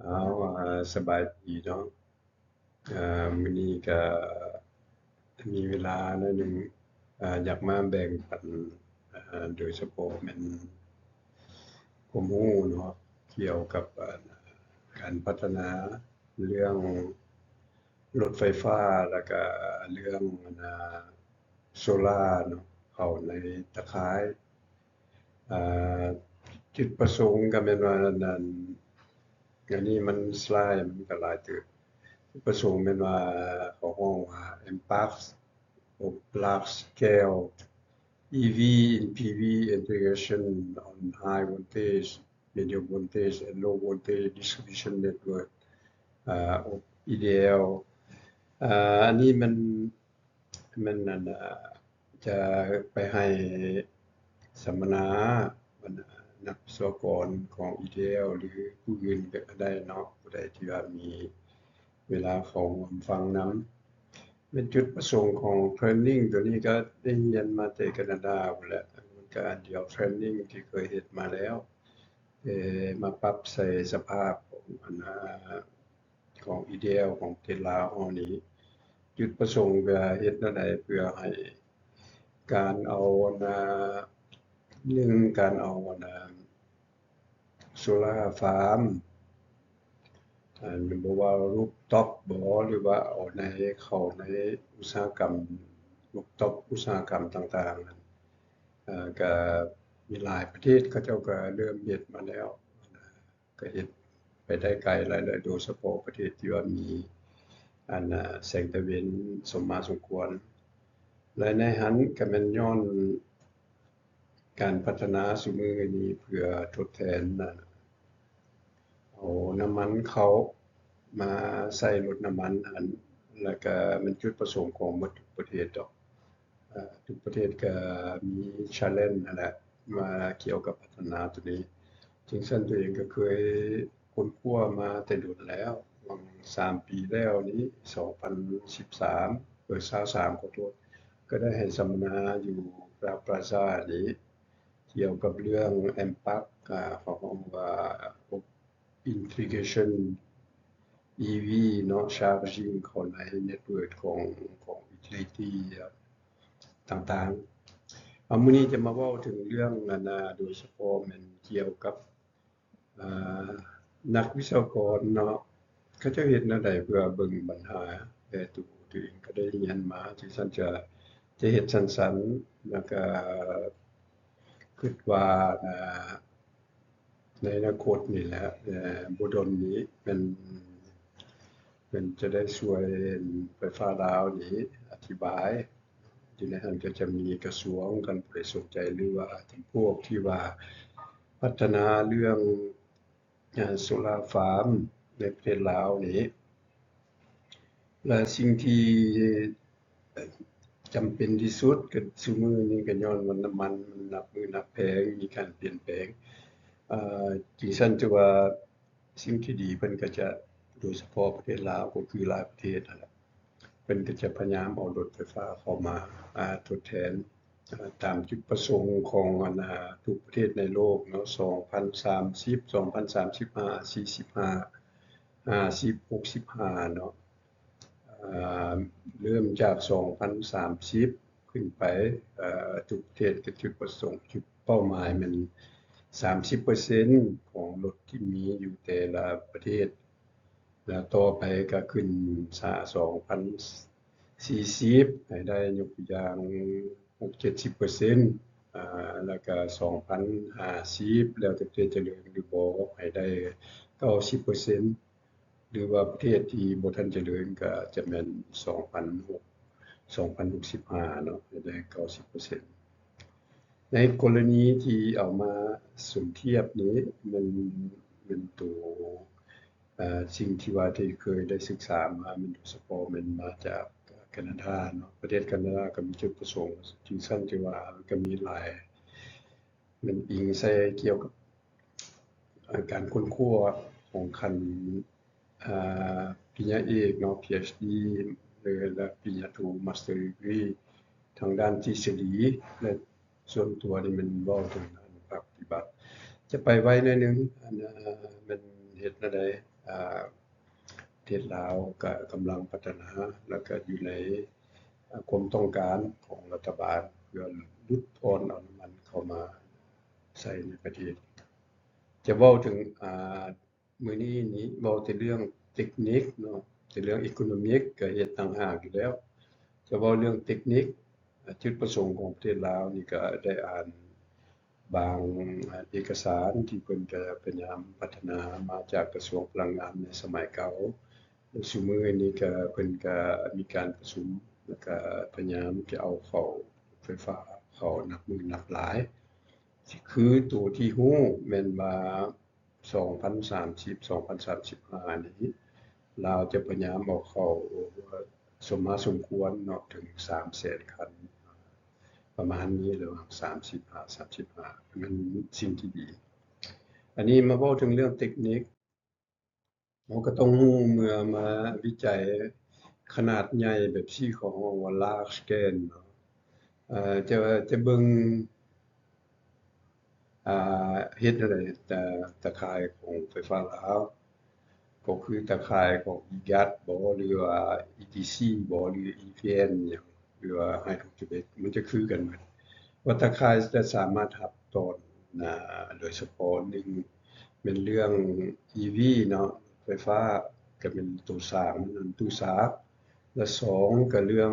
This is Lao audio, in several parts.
ເອົາ ອ່າ ສະບາຍດີເນາະ. ອ່າ ມື້ນີ້ກະມີເວລາໜ້ອຍໜຶ່ງ ອ່າ ຢາກມາແບ່ງປັນ ອ່າ ໂດຍສະເພາະແມ່ນຄວາມຮູ້ເນາະ ກ່ຽວກັບ ອ່າ ການພັດທະນາເລື່ອງລົດໄຟຟ້າ ແລ້ວກະເລື່ອງ ອ່າ ໂຊລາເນາະ ເຂົ້າໃນຕາຂ່າຍ. ອ່າ ຈຸດປະສົງກໍແມ່ນວ່າ ອັນ ອັນນີ້ມັນສະໄລມັນກໍຫຼາຍເຕີບ. ຈຸດປະສົງແມ່ນວ່າ ເຂົາຮ້ອງວ່າ Impact of Large Scale EV and PV Integration on High Voltage, Medium Voltage and Low Voltage Distribution Network, ອ່າ of EDL. ອ່າ ອັນນີ້ມັນ ແມ່ນ ອັນ ຈະໄປໃຫ້ສຳມະນາ ບັນດານັກວິສະວະກອນຂອງ EDL ຫຼື ຜູ້ອື່ນກໍໄດ້ເນາະ ຜູ້ໃດທີ່ວ່າມີເວລາເຂົ້າຮ່ວມຟັງນຳ. ແມ່ນຈຸດປະສົງຂອງ training ຕົວນີ້ກໍໄດ້ຮຽນມາແຕ່ການາດາພຸ້ນແຫຼະ ມັນກໍອັນດຽວ training ທີ່ເຄີຍເຮັດມາແລ້ວ ແຕ່ມາປັບໃສ່ສະພາບຂອງ ອັນ ຂອງ EDL ຂອງປະເທດລາວເຮົານີ້ ຈຸດປະສົງເພື່ອເຮັດແນວໃດ ເພື່ອໃຫ້ການເອົາ ອັນ ໜຶ່ງ ການເອົາ ອັນ ໂຊລາຟາມ ອັນ ບໍ່ວ່າ rooftop ບໍ ຫຼືວ່າເອົາໃນ ເຂົ້າໃນອຸດສາຫະກຳ rooftop ອຸດສາຫະກຳຕ່າງໆ ກະມີຫຼາຍປະເທດເຂົາເຈົ້າກະເລີ່ມເຮັດມາແລ້ວ. ກໍເຮັດໄປໄດ້ໄກຫຼາຍແລ້ວ ໂດຍສະເພາະປະເທດທີ່ວ່າມີ ອັນ ແສງຕາເວັນສົມມາສົມຄວນ ແລະ ໃນຫັ້ນກໍແມ່ນຍ້ອນການພັດທະນາຊຸມື້ນີ້ເພື່ອທົດແທນ ເອົານ້ຳມັນເຂົ້າມາໃສ່ລົດນ້ຳມັນຫັ້ນ ແລ້ວກໍແມ່ນຈຸດປະສົງຂອງໝົດທຸກປະເທດດອກ. ເອີ ທຸກປະເທດກໍມີ challenge ຫັ້ນແຫຼະ ວ່າກ່ຽວກັບພັດທະນາໂຕນີ້. ຈັ່ງຊັ້ນ ຕົວເອງກໍເຄີຍຄົ້ນຄວ້າມາແຕ່ດົນແລ້ວ ຫວ່າງສາມປີແລ້ວນີ້ ສອງພັນສິບສາມ ເອີ ຊາວສາມ ຂໍໂທດ ກໍໄດ້ໃຫ້ສຳມະນາຢູ່ Rao Plaza ນີ້ ກ່ຽວກັບເລື່ອງ Impact ອາ ເຂົາເອີ້ນວ່າ Integration EV ເນາະ charging ເຂົ້າໃນ network ຂອງ ຂອງ utility ຕ່າງໆ. ເອົາ ມື້ນີ້ຈະມາເວົ້າເຖິງເລື່ອງ ອັນ ໂດຍສະເພາະແມ່ນກ່ຽວກັບ ອາ ນັກວິສະວະກອນເນາະ ເຂົາເຈົ້າເຮັດແນວໃດເພື່ອເບິ່ງບັນຫາ ແຕ່ໂຕ ໂຕເອງກໍໄດ້ຮຽນມາ ຈັ່ງຊັ້ນຈະ ຈະເຮັດສັ້ນໆ ແລ້ວກໍຄິດວ່າ ອາ ໃນອະນາຄົດນີ້ແຫຼະ ເອີ ບໍ່ດົນນີ້ແມ່ນ ເພິ່ນຈະໄດ້ຊ່ວຍໄຟຟ້າລາວນີ້ອະທິບາຍ ຢູ່ໃນຫັ້ນກໍຈະມີກະຊວງ ຄັນຜູ້ໃດສົນໃຈ ຫຼືວ່າຈຳພວກທີ່ວ່າພັດທະນາເລື່ອງ ອາ ໂຊລາຟາມໃນປະເທດລາວນີ້ ແລະ ສິ່ງທີ່ຈຳເປັນທີ່ສຸດ ກໍຊຸມື້ນີ້ກໍຍ້ອນວ່ານ້ຳມັນມັນນັບມື້ນັບແພງ ມີການປ່ຽນແປງ ອາ ຈັ່ງຊັ້ນ ຖືວ່າສິ່ງທີ່ດີເພິ່ນກໍຈະ ໂດຍສະເພາະປະເທດລາວ ກໍຄືຫຼາຍປະເທດຫັ້ນແຫຼະ ເພິ່ນກໍຈະພະຍາຍາມເອົາລົດໄຟຟ້າເຂົ້າມາ ອາ ທົດແທນ ອາ ຕາມຈຸດປະສົງຂອງ ອັນ ອາ ທຸກປະເທດໃນໂລກເນາະ ສອງພັນສາມສິບ ສອງພັນສາມສິບຫ້າ ສີ່ສິບຫ້າ ຫ້າສິບ ຫົກສິບຫ້າເນາະ ອາ ເລີ່ມຈາກສອງພັນສາມສິບຂຶ້ນໄປ ອາ ທຸກປະເທດກໍຈຸດປະສົງ ຈຸດເປົ້າໝາຍແມ່ນສາມສິບເປີເຊັນຂອງລົດທີ່ມີຢູ່ແຕ່ລະປະເທດ ແລ້ວຕໍ່ໄປກໍຂຶ້ນສາ ສອງພັນສີ່ສິບ ໃຫ້ໄດ້ ຍົກຕົວຢ່າງ ຫົກເຈັດສິບເປີເຊັນ ອາ ແລ້ວກໍສອງພັນຫ້າສິບ ແລ້ວແຕ່ປະເທດຈະເລີນຫຼືບໍ່ ໃຫ້ໄດ້ເກົ້າສິບເປີເຊັນ ຫຼືວ່າປະເທດທີ່ບໍ່ທັນຈະເລີນກໍຈະແມ່ນສອງພັນຫົກ ສອງພັນຫົກສິບຫ້າເນາະ ໃຫ້ໄດ້ເກົ້າສິບເປີເຊັນ. ໃນກໍລະນີທີ່ເອົາມາສົມທຽບນີ້ ມັນ ມັນໂຕ ເອີ ສິ່ງທີ່ວ່າທີ່ເຄີຍໄດ້ສຶກສາມາ ແມ່ນໂດຍສະເພາະແມ່ນມາຈາກການາດາເນາະ ປະເທດການາດາກໍມີຈຸດປະສົງ ຈຶ່ງຊັ້ນ ທີ່ວ່າກໍມີຫຼາຍ ແມ່ນອີງໃສ່ກ່ຽວກັບ ເອີ ການຄົ້ນຄວ້າຂອງຂັ້ນ ອາ ປະລິນຍາເອກເນາະ ພີເອັດສດີ ແລະ ປະລິນຍາໂທ ມາສເຕີດີກຣີ ທາງດ້ານທິດສະດີ ແລະ ສ່ວນຕົວນີ້ແມ່ນເວົ້າເຖິງດ້ານພາກປະຕິບັດ ຈະໄປໄວໜ້ອຍໜຶ່ງ ອັນ ແມ່ນເຮັດແນວໃດ ອາ ເທດລາວກະກຳລັງພັດທະນາ ແລ້ວກະຢູ່ໃນ ອາ ຄວາມຕ້ອງການຂອງລັດຖະບານ ເພື່ອຫຼຸດຜ່ອນເອົານ້ຳມັນເຂົ້າມາໃຊ້ໃນປະເທດ. ຈະເວົ້າເຖິງ ອາ ມື້ນີ້ນີ້ເວົ້າແຕ່ເລື່ອງເຕັກນິກເນາະ, ແຕ່ເລື່ອງອີໂຄໂນມິກກະເຮັດຕ່າງຫາກຢູ່ແລ້ວ. ຈະເວົ້າເລື່ອງເຕັກນິກ, ອາ ຈຸດປະສົງຂອງປະເທດລາວນີ້ກະໄດ້ອ່ານບາງເອກະສານທີ່ເພິ່ນກະພະຍາຍາມພັດທະນາມາຈາກກະຊວງພະລັງງານໃນສະໄໝເກົ່າ. ແລະ ຊຸມື້ນີ້ກະເພິ່ນກະມີການປະຊຸມ ແລ້ວກະພະຍາຍາມຈະເອົາເຂົ້າໄຟຟ້າເຂົ້າໜັກມື້ໜັກຫຼາຍ. ຄືໂຕທີ່ຮູ້ແມ່ນວ່າ ສອງພັນສາມສິບ ສອງພັນສາມສິບຫ້ານີ້ ລາວຈະພະຍາຍາມເອົາເຂົ້າສົມມາສົມຄວນເນາະ ເຖິງສາມແສນຄັນ ປະມານນີ້ ລະຫວ່າງສາມສິບຫາສາມສິບຫ້າ ແມ່ນສິ່ງທີ່ດີ. ອັນນີ້ມາເວົ້າເຖິງເລື່ອງເຕັກນິກ ເຮົາກະຕ້ອງຮູ້ເມື່ອມາວິໄຈຂະໜາດໃຫຍ່ແບບຊີ້ ເຂົາເອີ້ນວ່າ large scale ເນາະ ເອີ ຈະ ຈະເບິ່ງ ອາ ເຮັດແນວໃດ ຕາ ຕາຂ່າຍຂອງໄຟຟ້າລາວ ກໍຄືຕາຂ່າຍຂອງ EGAT ບໍ ຫຼືວ່າ ETC ບໍ ຫຼື EVN ຫຍັງ ຫຼືວ່າ Hydro-Québec ມັນຈະຄືກັນໝົດ ວ່າຕາຂ່າຍຈະສາມາດຮັບຕອນ ນາ ໂດຍສະເພາະ ໜຶ່ງ ແມ່ນເລື່ອງ EV ເນາະ ໄຟຟ້າ ກະແມ່ນໂຕສ້າງ ມັນຕູ້ສາກ ແລະ ສອງ ກະເລື່ອງ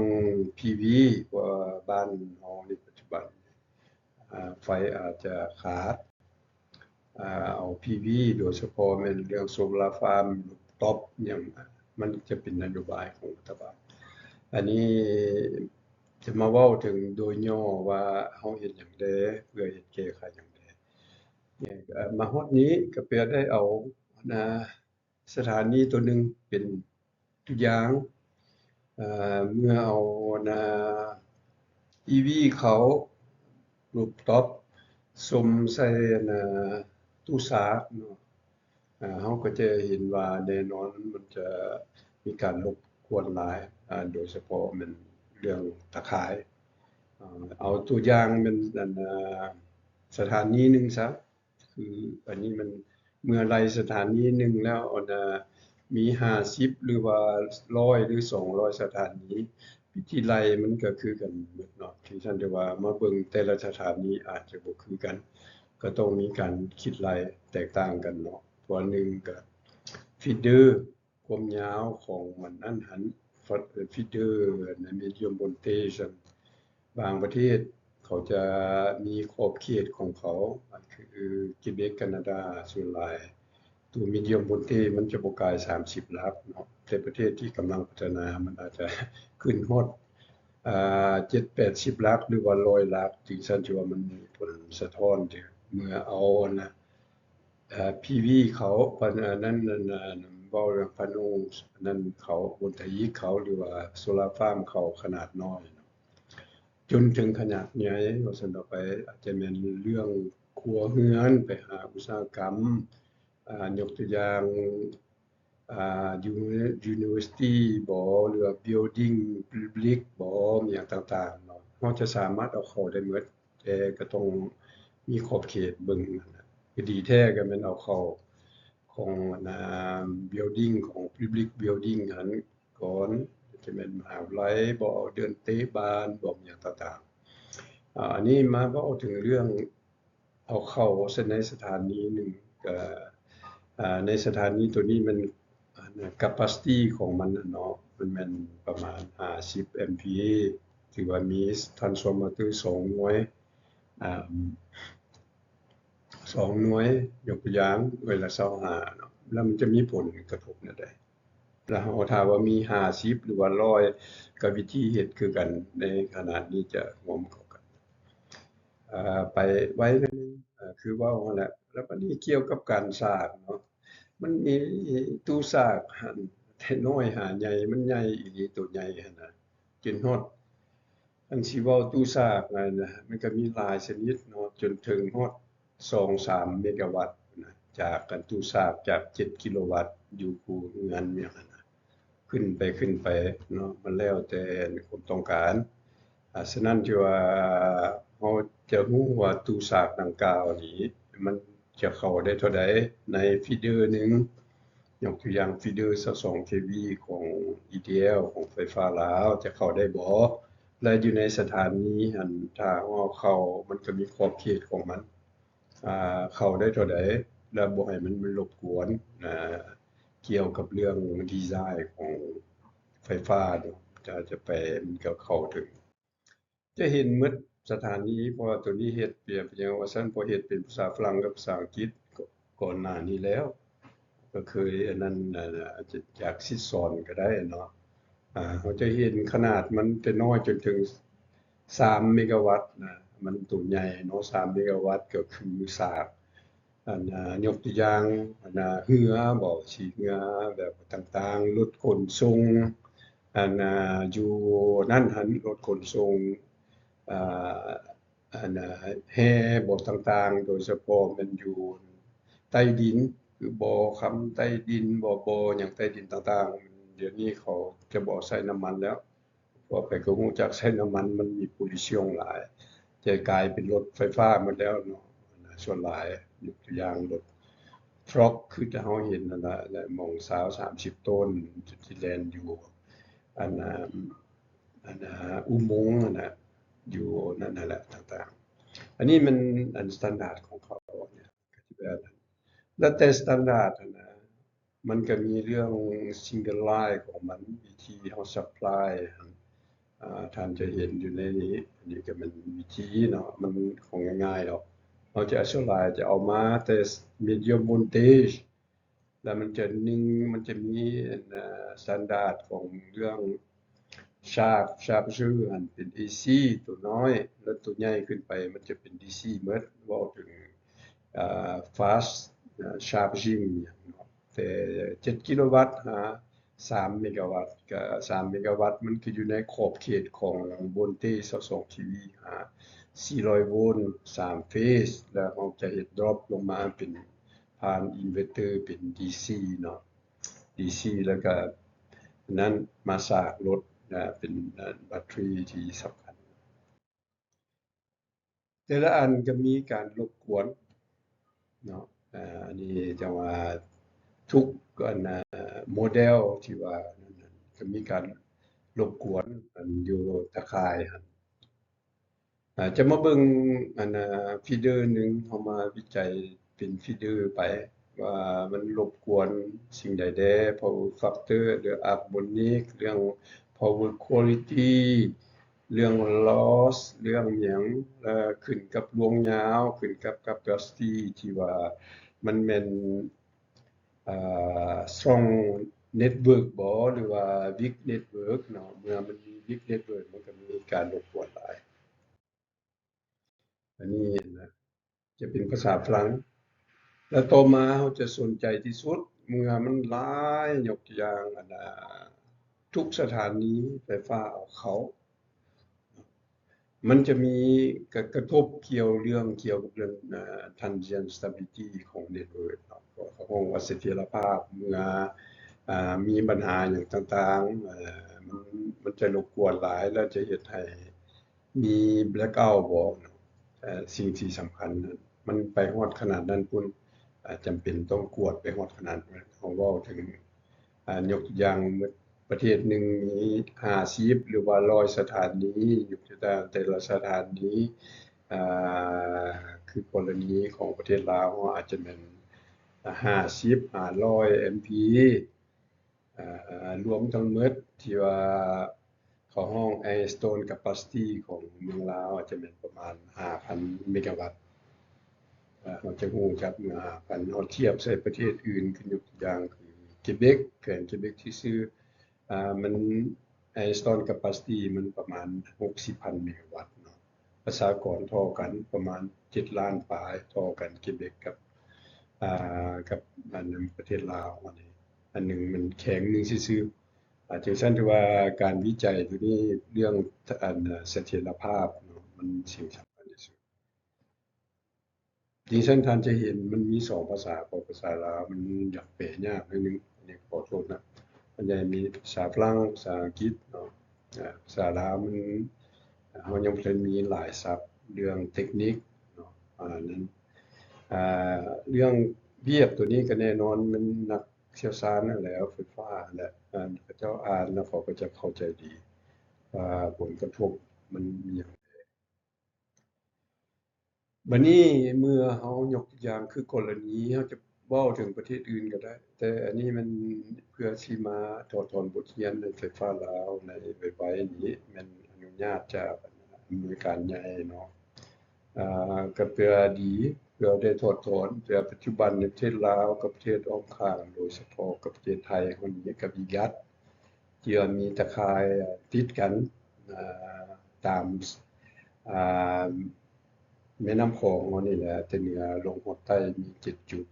PV ເພາະວ່າບ້ານເຮົາໃນປັດຈຸບັນ ອາ ໄຟອາດຈະຂາດ ອາ ເອົາ PV ໂດຍສະເພາະແມ່ນເລື່ອງ solar farm rooftop ຫຍັງ ມັນຈະເປັນນະໂຍບາຍຂອງລັດຖະບານ. ອັນນີ້ຈະມາເວົ້າເຖິງໂດຍຫຍໍ້ວ່າເຮົາເຮັດຫຍັງແດ່ ເພື່ອເຮັດແກ້ໄຂຫຍັງແດ່. ມາຮອດນີ້ກະເພື່ອໄດ້ເອົາ ນາ ສະຖານີໂຕໜຶ່ງເປັນຕົວຢ່າງ ເມື່ອເອົາ ນາ EV ເຂົ້າ rooftop ສົມໃສ່ ນາ ຕູ້ສາກເນາະ ເຮົາກະຈະເຫັນວ່າແນ່ນອນມັນຈະມີການລົບກວນຫຼາຍ ໂດຍສະເພາະແມ່ນເລື່ອງຕາຂ່າຍ. ເອົາຕົວຢ່າງແມ່ນ ອັນ ສະຖານີໜຶ່ງຊະ ຄືອັນນີ້ມັນເມື່ອໄລ່ສະຖານີໜຶ່ງແລ້ວ ອັນນາ ມີຫ້າສິບ ຫຼືວ່າຮ້ອຍ ຫຼືສອງຮ້ອຍສະຖານີ ວິທີໄລ່ມັນກະຄືກັນໝົດເນາະ. ຈັ່ງຊັ້ນແຕ່ວ່າມາເບິ່ງແຕ່ລະສະຖານີອາດຈະບໍ່ຄືກັນ ກະຕ້ອງມີການຄິດໄລ່ແຕກຕ່າງກັນເນາະ. ເພາະວ່າໜຶ່ງກະ feeder ຄວາມຍາວຂອງມັນນັ້ນຫັ້ນ feeder ໃນ medium voltage ບາງປະເທດເຂົາຈະມີຂອບເຂດຂອງເຂົາ ຄື Quebec Canada ສ່ວນຫຼາຍ ຕົວ medium voltage ມັນຈະບໍ່ກາຍສາມສິບຫຼັກເນາະ ແຕ່ປະເທດທີ່ກຳລັງພັດທະນາມັນອາດຈະຂຶ້ນຮອດ ອາ ເຈັດແປດສິບຫຼັກ ຫຼືວ່າຮ້ອຍຫຼັກ ຈັ່ງຊັ້ນ ຖືວ່າມັນມີຜົນສະທ້ອນທີ່ເມື່ອເອົາ ອັນນະ ອາ PV ເຂົາ ອັນນັ້ນ ອັນນັ້ນ ເວົ້າເລື່ອງ panel ອັນນັ້ນເຂົາ ໂຟລະໂວລຕາອີກເຂົາ ຫຼືວ່າ solar farm ເຂົາຂະໜາດນ້ອຍເນາະ ຈົນເຖິງຂະໜາດໃຫຍ່ ວ່າຊັ້ນເຖາະໄປ ອາດຈະແມ່ນເລື່ອງຄົວເຮືອນ ໄປຫາອຸດສາຫະກຳ ອາ ຍົກຕົວຢ່າງ ອາ Uni- University ບໍ ຫຼືວ່າ building public ບໍ ອີ່ຫຍັງຕ່າງໆເນາະ ເຮົາຈະສາມາດເອົາເຂົ້າໄດ້ໝົດ ແຕ່ກະຕ້ອງມີຂອບເຂດເບິ່ງ ກະດີແທ້ກະແມ່ນເອົາເຂົ້າຂອງ ອັນນາ building ຂອງ public building ຫັ້ນກ່ອນ ຈະແມ່ນມະຫາວິທະຍາໄລບໍ ເດີ່ນເຕະບານບໍ ອີ່ຫຍັງຕ່າງໆ. ອາ ອັນນີ້ມາເວົ້າເຖິງເລື່ອງ ເອົາເຂົ້າໃສ່ໃນສະຖານີໜຶ່ງ ກະ ອາ ໃນສະຖານີໂຕນີ້ມັນ capacity ຂອງມັນເນາະ ມັນແມ່ນປະມານຫ້າສິບ MVA ຖືວ່າມີ transformer ສອງໜ່ວຍ ອາ ສອງໜ່ວຍ ຍົກຕົວຢ່າງ ໜ່ວຍລະຊາວຫ້າເນາະ ແລ້ວມັນຈະມີຜົນກະທົບແນວໃດ? ແລ້ວເຮົາຖ້າວ່າມີຫ້າສິບ ຫຼືວ່າຮ້ອຍ ກະວິທີເຮັດຄືກັນ ໃນຂະນະນີ້ຈະຮ່ວມເຂົ້າກັນ ອາ ໄປໄວໜ້ອຍໜຶ່ງ ອາ ຄືເວົ້າຫັ້ນແຫຼະ. ແລ້ວບາດນີ້ກ່ຽວກັບການສ້າງເນາະ ມັນມີຕູ້ສາກຫັ້ນ ແຕ່ນ້ອຍຫາໃຫຍ່ ມັນໃຫຍ່ອີ່ຫຼີ ໂຕໃຫຍ່ຫັ້ນນະ ຈົນຮອດ ຄັນຊິເວົ້າຕູ້ສາກນັ້ນນະ ມັນກະມີຫຼາຍຊະນິດເນາະ ຈົນເຖິງຮອດສອງສາມເມກາວັດນະ ຈາກ ຕູ້ສາກຈາກເຈັດກິໂລວັດ ຢູ່ຄູ່ເຮືອນຫຍັງຫັ້ນນະ ຂຶ້ນໄປ ຂຶ້ນໄປເນາະ ມັນແລ້ວແຕ່ຄວາມຕ້ອງການ. ອາ ສະນັ້ນ ທີ່ວ່າເຮົາຈະຮູ້ວ່າຕູ້ສາກດັ່ງກ່າວນີ້ ມັນຈະເຂົ້າໄດ້ເທົ່າໃດໃນ feeder ໜຶ່ງ ຍົກຕົວຢ່າງຟີເດີຊາວສອງເຄວີຂອງອີທີແອລ ຂອງໄຟຟ້າລາວ ຈະເຂົ້າໄດ້ບໍ່? ແລະ ຢູ່ໃນສະຖານີຫັ້ນ ຖ້າເຮົາເຂົ້າ ມັນກໍມີຂອບເຂດຂອງມັນ ອ່າ ເຂົ້າໄດ້ເທົ່າໃດ ແລະ ບໍ່ໃຫ້ມັນ ມັນລົບກວນ ອ່າ ກ່ຽວກັບເລື່ອງດີໄຊຂອງໄຟຟ້າເນາະ ຈະ ຈະໄປ ມັນກໍເຂົ້າເຖິງ ຈະເຫັນໝົດສະຖານີ ເພາະວ່າໂຕນີ້ເຮັດ ເປັນຫຍັງວ່າຊັ້ນ ເພາະເຮັດເປັນພາສາຝຣັ່ງກັບພາສາອັງກິດ ກ່ອນໜ້ານີ້ແລ້ວ ກໍເຄີຍອັນນັ້ນ ອາດຈະຢາກສິດສອນກໍໄດ້ເນາະ. ອາ ເຮົາຈະເຫັນຂະໜາດມັນແຕ່ນ້ອຍຈົນເຖິງສາມເມກາວັດນະ ມັນໂຕໃຫຍ່ເນາະ ສາມເມກາວັດ ກໍຄືສາກ ອັນ ອ່າ ຍົກຕົວຢ່າງ ອັນ ອ່າ ເຮືອບໍ ຂີ່ເຮືອແບບຕ່າງໆ ລົດຂົນສົ່ງ ອັນ ອ່າ ຢູ່ນັ້ນຫັ້ນ ລົດຂົນສົ່ງ ອ່າ ອັນ ອ່າ ແຮ່ບໍຕ່າງໆ ໂດຍສະເພາະແມ່ນຢູ່ໃຕ້ດິນ ຄືບໍ່ຄຳໃຕ້ດິນ ບໍ່ ບໍ່ຫຍັງໃຕ້ດິນຕ່າງໆ ດຽວນີ້ເຂົາຈະບໍ່ໃຊ້ນ້ຳມັນແລ້ວ. ເວົ້າໄປກໍຮູ້ຈັກໃຊ້ນ້ຳມັນ ມັນມີປູລິວຊັນຫຼາຍ ຈະກາຍເປັນລົດໄຟຟ້າໝົດແລ້ວເນາະ ສ່ວນຫຼາຍ ຍົກຕົວຢ່າງລົດທຣັອກ ຄືທີ່ເຮົາເຫັນນັ້ນລະ ແລະ ໝ່ອງຊາວ ສາມສິບໂຕນ ທີ່ແລ່ນຢູ່ ອັນ ອັນ ອຸໂມງຫັ້ນນະ ຢູ່ນັ້ນຫັ້ນແຫຼະ ຕ່າງໆ ອັນນີ້ມັນ ອັນ ສະຕານດາດຂອງເຂົາ ແລ້ວແຕ່ສະຕານດາດຫັ້ນນະ ມັນກໍມີເລື່ອງ single line ຂອງມັນ ວິທີເຮົາ supply ຫັ້ນ ອາ ທ່ານຈະເຫັນຢູ່ໃນນີ້ ອັນນີ້ກໍແມ່ນວິທີເນາະ ມັນຂອງງ່າຍໆດອກ ເຮົາຈະ supply ຈະເອົາມາແຕ່ medium voltage ແລ້ວມັນຈະໜຶ່ງ ມັນຈະມີ ອັນ ສະຕານດາດຂອງເລື່ອງ charge charger ຫັ້ນເປັນ AC ຕົວນ້ອຍ ແລ້ວຕົວໃຫຍ່ຂຶ້ນໄປມັນຈະເປັນ DC ໝົດ ເວົ້າເຖິງ ອ່າ fast charging ຫຍັງເນາະ ແຕ່ເຈັດກິໂລວັດຫາສາມເມກາວັດ ກະສາມເມກາວັດ ມັນກໍຢູ່ໃນຂອບເຂດຂອງໂວນເຕຊາວສອງ kV ຫາສີ່ຮ້ອຍໂວນ ສາມເຟສ ແລ້ວເຮົາຈະເຮັດ drop ລົງມາເປັນ ຜ່ານ inverter ເປັນ DC ເນາະ DC ແລ້ວກະນັ້ນມາສາກລົດ ເປັນ ແບັດເຕີຣີທີ່ສຳຄັນ ແຕ່ລະອັນກໍມີການລົບກວນເນາະ ອັນນີ້ຈັ່ງວ່າທຸກອັນໂມເດວທີ່ວ່ານັ້ນ ກໍມີການລົບກວນ ອັນຢູ່ຕາຂ່າຍຫັ້ນ ອາ ຈະມາເບິ່ງອັນ ອາ feeder ໜຶ່ງ ເຮົາມາວິໄຈເປັນ feeder ໄປ ວ່າມັນລົບກວນສິ່ງໃດແດ່ power factor ຫຼື harmonic ເລື່ອງ power quality ເລື່ອງ loss ເລື່ອງຫຍັງ ແລະ ຂຶ້ນກັບລວງຍາວ ຂຶ້ນກັບ capacity ທີ່ວ່າມັນແມ່ນ ອ່າ strong network ບໍ ຫຼືວ່າ weak network ເນາະ ເມື່ອມັນມີ weak network ມັນກໍມີການລົບກວນຫຼາຍ ອັນນີ້ນະ ຈະເປັນພາສາຝຣັ່ງ ແລະ ຕໍ່ມາເຮົາຈະສົນໃຈທີ່ສຸດ ເມື່ອມັນຫຼາຍ ຍົກຕົວຢ່າງ ອັນ ອ່າ ທຸກສະຖານີໄຟຟ້າເອົາເຂົ້າ ມັນຈະມີກະ ກະທົບກ່ຽວເລື່ອງ ກ່ຽວກັບເລື່ອງ ອ່າ transient stability ຂອງ network ເນາະ ເຂົາເອີ້ນວ່າສະຖຽນລະພາບ ເມື່ອ ອ່າ ມີບັນຫາຫຍັງຕ່າງໆ ເອີ ມັນ ມັນຈະລົບກວນຫຼາຍ ແລ້ວຈະເຮັດໃຫ້ມີ blackout ບໍເນາະ ເອີ ສິ່ງທີ່ສຳຄັນ ມັນໄປຮອດຂະໜາດນັ້ນພຸ້ນ ອ່າ ຈຳເປັນຕ້ອງກວດໄປຮອດຂະໜາດນັ້ນ ເຮົາເວົ້າເຖິງ ອ່າ ຍົກຕົວຢ່າງ ປະເທດໜຶ່ງມີຫ້າສິບ ຫຼືວ່າຮ້ອຍສະຖານີ ຍົກຕົວຢ່າງແຕ່ລະສະຖານີ ອ່າ ຄືກໍລະນີຂອງປະເທດລາວ ເຮົາອາດຈະແມ່ນຫ້າສິບ ຫ້າຮ້ອຍ MW ອ່າ ລວມທັງໝົດທີ່ວ່າ ເຂົາຮ້ອງ installed capacity ຂອງເມືອງລາວອາດຈະແມ່ນປະມານຫ້າພັນເມກາວັດ ເຮົາຈະຮູ້ຈັກເມື່ອຫ້າພັນ ເຮົາທຽບໃສ່ປະເທດອື່ນ ຄືຍົກຕົວຢ່າງຄື Quebec ແຂວງ Quebec ຊື່ໆ ມັນ installed capacity ມັນປະມານຫົກສິບພັນເມກາວັດເນາະ ປະຊາກອນທໍ່ກັນປະມານເຈັດລ້ານປາຍ ທໍ່ກັນ Quebec ກັບ ກັບອັນປະເທດລາວ ອັນໜຶ່ງມັນແຂວງໜຶ່ງຊື່ໆ ອາ ຈັ່ງຊັ້ນຖືວ່າການວິໄຈໂຕນີ້ ເລື່ອງ ອັນ ສະຖຽນລະພາບເນາະ ມັນສິ່ງສຳຄັນທີ່ສຸດ. ຈັ່ງຊັ້ນທ່ານຈະເຫັນມັນມີສອງພາສາ ເພາະພາສາລາວມັນຢາກແປຍາກໜ້ອຍໜຶ່ງ ອັນນີ້ຂໍໂທດນະ ມັນຈະມີພາສາຝຣັ່ງ ພາສາອັງກິດເນາະ ອາ ພາສາລາວມັນ ເຮົາຍັງບໍ່ທັນມີຫຼາຍສັບເລື່ອງເຕັກນິກເນາະ ອັນນັ້ນ ອາ ເລື່ອງວຽກໂຕນີ້ກໍແນ່ນອນ ມັນນັກ ຊ່ຽວຊານຫັ້ນແຫຼະ ໄຟຟ້າຫັ້ນແຫຼະ ເຂົາເຈົ້າອ່ານແລ້ວເຂົາກໍຈະເຂົ້າໃຈດີວ່າຜົນກະທົບມັນມີຫຍັງແດ່. ບັດນີ້ເມື່ອເຮົາຍົກຕົວຢ່າງຄືກໍລະນີ ເຮົາຈະເວົ້າເຖິງປະເທດອື່ນກໍໄດ້ ແຕ່ອັນນີ້ມັນເພື່ອຊິມາຖອດຖອນບົດຮຽນໃນໄຟຟ້າລາວໃນໄວໆນີ້ ແມ່ນອະນຸຍາດຈາກອຳນວຍການໃຫຍ່ເນາະ ອ່າ ກໍເພື່ອດີ ເພື່ອໄດ້ຖອດຖອນ ແຕ່ປັດຈຸບັນໃນປະເທດລາວກັບປະເທດອ້ອມຂ້າງ ໂດຍສະເພາະກັບປະເທດໄທເຮົານີ້ ກັບອີກລັດ ທີ່ວ່າມີຕາຂ່າຍຕິດກັນ ອ່າ ຕາມ ອ່າ ແມ່ນ້ຳຂອງເຮົານີ້ແຫຼະ ແຕ່ເໜືອລົງຮອດໃຕ້ມີເຈັດຈຸດ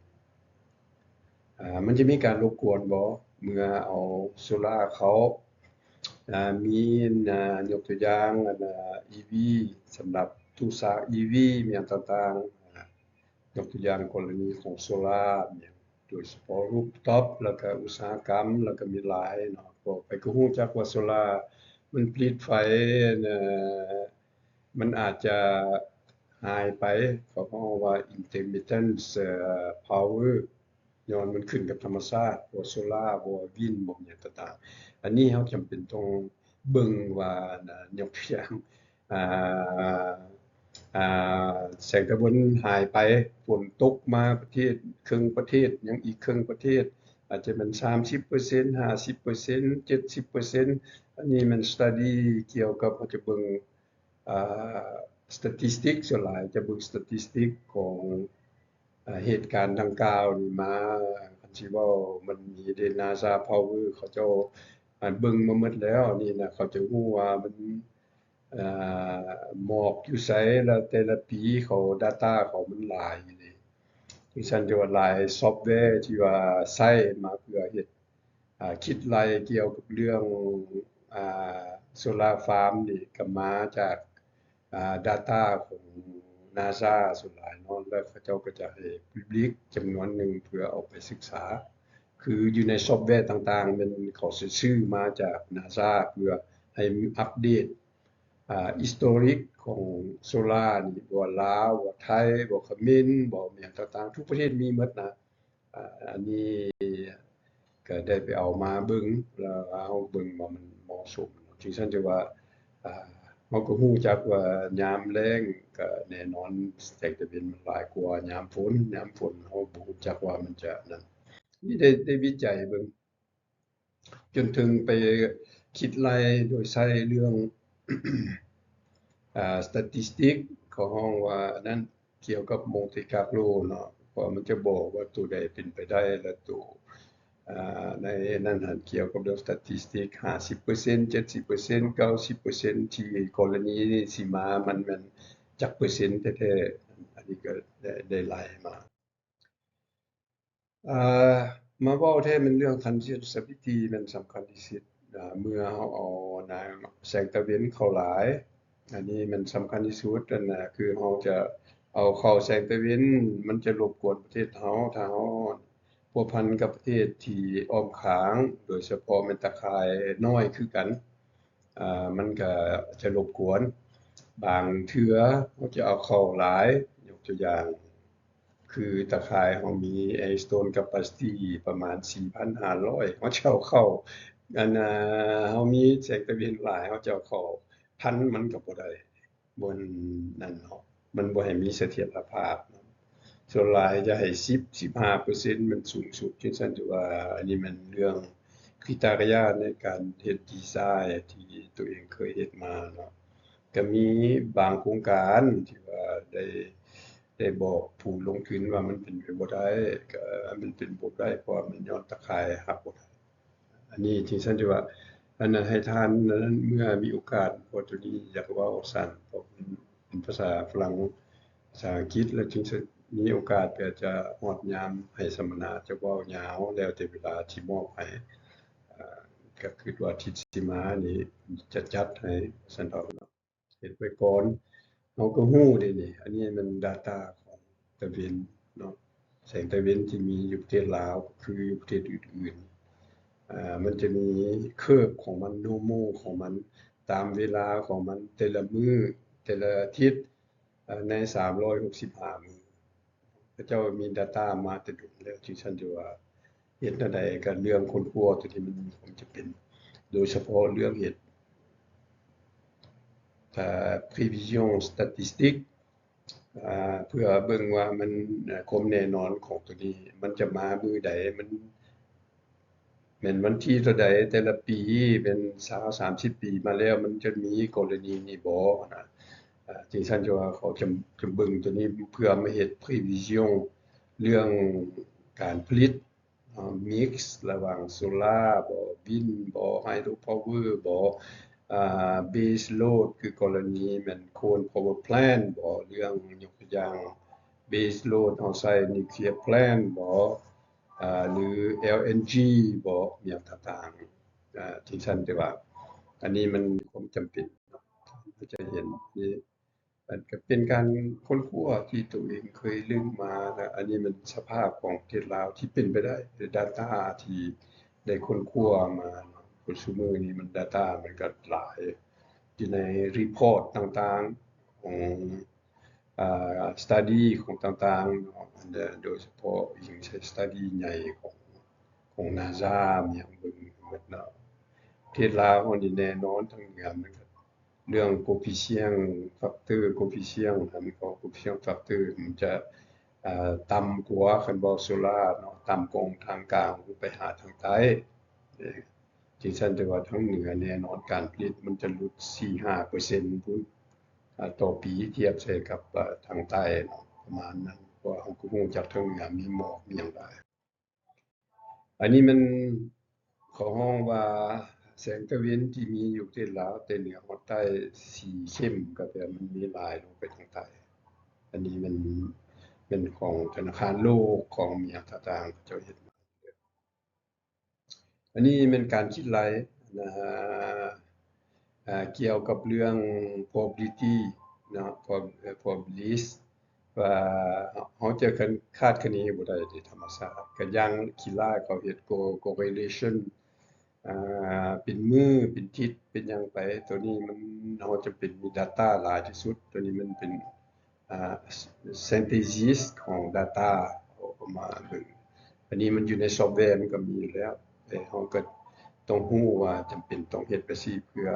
ອ່າ ມັນຈະມີການລົບກວນບໍ່ ເມື່ອເອົາໂຊລາເຂົ້າ ອ່າ ມີ ອ່າ ຍົກຕົວຢ່າງ ອັນ ອີວີ ສຳລັບຕູ້ຊາກ ອີວີ ຫຍັງຕ່າງໆ ຍົກຕົວຢ່າງກໍລະນີຂອງໂຊລາ ໂດຍສະເພາະ rooftop ແລ້ວກະອຸດສາຫະກຳ ແລ້ວກະມີຫຼາຍເນາະ ກໍ ໃຜກໍຮູ້ຈັກວ່າໂຊລາມັນຜະລິດໄຟ ເອີ ມັນອາດຈະຫາຍໄປ ເຂົາເວົ້າວ່າ intermittent power ຍ້ອນມັນຂຶ້ນກັບທຳມະຊາດ ບໍ່ໂຊລາ ບໍ່ວິນ ບໍ່ຫຍັງຕ່າງໆ ອັນນີ້ເຮົາຈຳເປັນຕ້ອງເບິ່ງວ່າ ນະ ຍົກຕົວຢ່າງ ອ່າ ອ່າ ແສງຕາເວັນຫາຍໄປ ຝົນຕົກມາປະເທດ ເຄິ່ງປະເທດ ຍັງອີກເຄິ່ງປະເທດ ອາດຈະແມ່ນສາມສິບເປີເຊັນ ຫ້າສິບເປີເຊັນ ເຈັດສິບເປີເຊັນ ອັນນີ້ແມ່ນ study ກ່ຽວກັບ ເຮົາຈະເບິ່ງ ອ່າ statistics ສ່ວນຫຼາຍຈະເບິ່ງ statistics ຂອງ ອ່າ ເຫດການດັ່ງກ່າວນີ້ມາ ຄັນຊິເວົ້າ ມັນມີເດ NASA Power ເຂົາເຈົ້າ ອ່າ ເບິ່ງມາໝົດແລ້ວ ນີ້ນະ ເຂົາຈະຮູ້ວ່າມັນ ອ່າ ໝອກຢູ່ໃສ ແລະ ແຕ່ລະປີເຂົາ data ເຂົາມັນຫຼາຍອີ່ຫຼີ ຈັ່ງຊັ້ນ ທີ່ວ່າຫຼາຍ software ທີ່ວ່າໃຊ້ມາເພື່ອເຮັດ ອ່າ ຄິດໄລ່ກ່ຽວກັບເລື່ອງ ອ່າ solar farm ນີ້ກໍມາຈາກ ອ່າ data ຂອງ NASA ສ່ວນຫຼາຍເນາະ ແລ້ວເຂົາເຈົ້າກໍຈະໃຫ້ public ຈຳນວນໜຶ່ງເພື່ອເອົາໄປສຶກສາ ຄືຢູ່ໃນ software ຕ່າງໆ ແມ່ນເຂົາຊິຊື້ມາຈາກ NASA ເພື່ອໃຫ້ອັບເດດ ອ່າ history ຂອງ solar ນີ້ ບໍ່ວ່າລາວ ບໍ່ໄທ ບໍ່ຂະເໝນ ບໍ່ຫຍັງຕ່າງໆ ທຸກປະເທດມີໝົດນະ. ອ່າ ອັນນີ້ກໍໄດ້ໄປເອົາມາເບິ່ງ ແລ້ວເຮົາເບິ່ງວ່າມັນເໝາະສົມ ຈັ່ງຊັ້ນ ຈະວ່າ ອ່າ ເຮົາກໍຮູ້ຈັກວ່າຍາມແລ້ງກໍແນ່ນອນ ແສງຕາເວັນມັນຫຼາຍກວ່າຍາມຝົນ ຍາມຝົນເຮົາບໍ່ຮູ້ຈັກວ່າມັນຈະນັ້ນ ນີ້ໄດ້ ໄດ້ວິໄຈເບິ່ງ ຈົນເຖິງໄປຄິດໄລ່ໂດຍໃຊ້ເລື່ອງ ອ່າ statistics ເຂົາຮ້ອງວ່າອັນນັ້ນ ກ່ຽວກັບ Monte Carlo ເນາະ ເພາະວ່າມັນຈະບອກວ່າໂຕໃດເປັນໄປໄດ້ ແລະ ໂຕ ອ່າ ໃນນັ້ນຫັ້ນ ກ່ຽວກັບເລື່ອງ statistics ຫ້າສິບເປີເຊັນ ເຈັດສິບເປີເຊັນ ເກົ້າສິບເປີເຊັນ ທີ່ກໍລະນີນີ້ຊິມາ ມັນແມ່ນຈັກເປີເຊັນແທ້ໆ ອັນນີ້ກໍໄດ້ ໄດ້ໄລ່ມາ. ອ່າ ມາເວົ້າແທ້ແມ່ນເລື່ອງ transition stability ແມ່ນສຳຄັນທີ່ສຸດ ອ່າ ເມື່ອເຮົາເອົານາ ແສງຕາເວັນເຂົ້າຫຼາຍ ອັນນີ້ແມ່ນສຳຄັນທີ່ສຸດ ອັນນະ ຄືເຮົາຈະເອົາເຂົ້າແສງຕາເວັນ ມັນຈະລົບກວນປະເທດເຮົາ ຖ້າເຮົາພົວພັນກັບປະເທດທີ່ອ້ອມຂ້າງ ໂດຍສະເພາະແມ່ນຕາຂ່າຍນ້ອຍຄືກັນ ອ່າ ມັນກະຈະລົບກວນ ບາງເທື່ອເຮົາຈະເອົາເຂົ້າຫຼາຍ ຍົກຕົວຢ່າງ ຄືຕາຂ່າຍເຮົາມີ install capacity ປະມານສີ່ພັນຫ້າຮ້ອຍ ເຮົາຈະເອົາເຂົ້າ ອັນ ເຮົາມີແສງຕາເວັນຫຼາຍ ເຮົາຈະເອົາເຂົ້າພັນມັນກໍບໍ່ໄດ້ ບໍ່ນັ້ນເນາະ ມັນບໍ່ໃຫ້ມີສະຖຽນລະພາບ ສ່ວນຫຼາຍຈະໃຫ້ສິບ ສິບຫ້າເປີເຊັນ ມັນສູງສຸດ ຈັ່ງຊັ້ນ ຖືວ່າອັນນີ້ແມ່ນເລື່ອງ criteria ໃນການເຮັດດີໄຊທີ່ຕົວເອງເຄີຍເຮັດມາເນາະ ກໍມີບາງໂຄງການທີ່ວ່າໄດ້ ໄດ້ບອກຜູ້ລົງທຶນວ່າມັນເປັນໄປບໍ່ໄດ້ ກໍມັນເປັນບໍ່ໄດ້ ເພາະວ່າມັນຍ້ອນຕາຂ່າຍຮັບບໍ່ໄດ້ ອັນນີ້ຈັ່ງຊັ້ນ ທີ່ວ່າ ອັນນັ້ນໃຫ້ທ່ານນັ້ນ ເມື່ອມີໂອກາດ ເພາະໂຕນີ້ຢາກເວົ້າສັ້ນ ເພາະເປັນ ເປັນພາສາຝຣັ່ງ ພາສາອັງກິດ ແລ້ວຈຶ່ງ ມີໂອກາດ ເພື່ອຈະຮອດຍາມໃຫ້ສຳມະນາ ຈະເວົ້າຍາວ ແລ້ວແຕ່ເວລາທີ່ມອບໃຫ້ ອ່າ ກໍຄິດວ່າທິດຊິມານີ້ຈະຈັດໃຫ້ຊັ້ນດອກເນາະ ເຮັດໄວ້ກ່ອນ ເຮົາກໍຮູ້ເດນີ້ ອັນນີ້ແມ່ນ data ຂອງຕາເວັນເນາະ ແສງຕາເວັນທີ່ມີຢູ່ປະເທດລາວ ຄືຢູ່ປະເທດອື່ນໆ ອ່າ ມັນຈະມີ curve ຂອງມັນ normal ຂອງມັນ ຕາມເວລາຂອງມັນ ແຕ່ລະມື້ ແຕ່ລະອາທິດ ໃນສາມຮ້ອຍຫົກສິບຫ້າມື້ ເຂົາເຈົ້າມີ data ມາແຕ່ດົນແລ້ວ ຈຶ່ງຊັ້ນ ທີ່ວ່າ ເຮັດແນວໃດ ການເລື່ອງຄົ້ນຄວ້າຕົວນີ້ມັນມີຄວາມຈຳເປັນ ໂດຍສະເພາະເລື່ອງເຮັດ ເອີ prevision statistic ເພື່ອເບິ່ງວ່າມັນ ຄວາມແນ່ນອນຂອງຕົວນີ້ ມັນຈະມາມື້ໃດ ມັນ ແມ່ນວັນທີເທົ່າໃດແຕ່ລະປີ ແມ່ນຊາວ ສາມສິບປີມາແລ້ວ ມັນຈະມີກໍລະນີນີ້ບໍ່ນະ. ອາ ຈັ່ງຊັ້ນຈະວ່າເຂົາຈະ ຈະເບິ່ງຕົວນີ້ເພື່ອມາເຮັດ prevision ເລື່ອງການຜະລິດ ເອີ mix ລະຫວ່າງໂຊລາບໍ ວິນບໍ hydropower ບໍ ອາ base load ຄືກໍລະນີແມ່ນ coal power plant ບໍ ເລື່ອງຍົກຕົວຢ່າງ base load ເຮົາໃຊ້ nuclear plant ບໍ ອາ ຫຼື LNG ບໍ ຫຍັງຕ່າງໆ ອາ ຈັ່ງຊັ້ນ ແຕ່ວ່າອັນນີ້ມັນມີຄວາມຈຳເປັນເນາະ ເຮົາຈະເຫັນທີ່ ອັນກໍເປັນການຄົ້ນຄວ້າທີ່ຕົວເອງເຄີຍເລິ້ງມາ ແລະ ອັນນີ້ແມ່ນສະພາບຂອງປະເທດລາວທີ່ເປັນໄປໄດ້ data ທີ່ໄດ້ຄົ້ນຄວ້າມາເນາະ. ເພາະຊຸມື້ນີ້ມັນ data ມັນກໍຫຼາຍ ຢູ່ໃນ report ຕ່າງໆ ຂອງ ອາ study ຂອງຕ່າງໆເນາະ ໂດຍສະເພາະອີງໃສ່ study ໃຫຍ່ຂອງ ຂອງ NASA ມີຫຍັງເບິ່ງໝົດເນາະ. ປະເທດລາວເຮົານີ້ແນ່ນອນ ທາງເໜືອມັນກໍເລື່ອງ coefficient factor coefficient ຫັ້ນ ກໍ coefficient factor ມັນຈະ ອາ ຕ່ຳກວ່າ ຄັນເວົ້າໂຊລາເນາະ ຕ່ຳກວ່າທາງກາງລົງໄປຫາທາງໃຕ້ ຈັ່ງຊັ້ນ ແຕ່ວ່າທາງເໜືອແນ່ນອນການຜະລິດມັນຈະຫຼຸດສີ່ຫ້າເປີເຊັນພຸ້ນ ອາ ຕໍ່ປີ ທຽບໃສ່ກັບ ອາ ທາງໃຕ້ເນາະ ປະມານນັ້ນ ເພາະວ່າເຮົາກໍຮູ້ຈັກທາງເໜືອມີໝອກມີຫຍັງຫຼາຍ. ອັນນີ້ມັນ ເຂົາຮ້ອງວ່າແສງຕາເວັນທີ່ມີຢູ່ປະເທດລາວ ແຕ່ເໜືອຮອດໃຕ້ ສີ່ເຂັ້ມ ກໍແປວ່າມັນມີຫຼາຍລົງໄປທາງໃຕ້. ອັນນີ້ມັນ ແມ່ນຂອງທະນາຄານໂລກ ຂອງຫຍັງຕ່າງໆ ເຂົາເຈົ້າເຮັດມາ. ອັນນີ້ແມ່ນການຄິດໄລ່ ນະ ອາ ກ່ຽວກັບເລື່ອງ probability ເນາະ prob- ເອີ probabilist ວ່າເຮົາຈະຄາດຄະເນບໍ່ໄດ້ເດ້ ທຳມະຊາດ ກະຢ່າງຂີ້ລ້າຍເຂົາເຮັດ co- correlation ອາ ເປັນມື້ ເປັນທິດ ເປັນຫຍັງໄປ ໂຕນີ້ມັນ ເຮົາຈຳເປັນມີ data ຫຼາຍທີ່ສຸດ ໂຕນີ້ມັນເປັນ ອາ synthesis ຂອງ data ເອົາມາເບິ່ງ. ອັນນີ້ມັນຢູ່ໃນ software ມັນກໍມີຢູ່ແລ້ວ ແຕ່ເຮົາກໍຕ້ອງຮູ້ວ່າຈຳເປັນຕ້ອງເຮັດໄປຊີ້ ເພື່ອ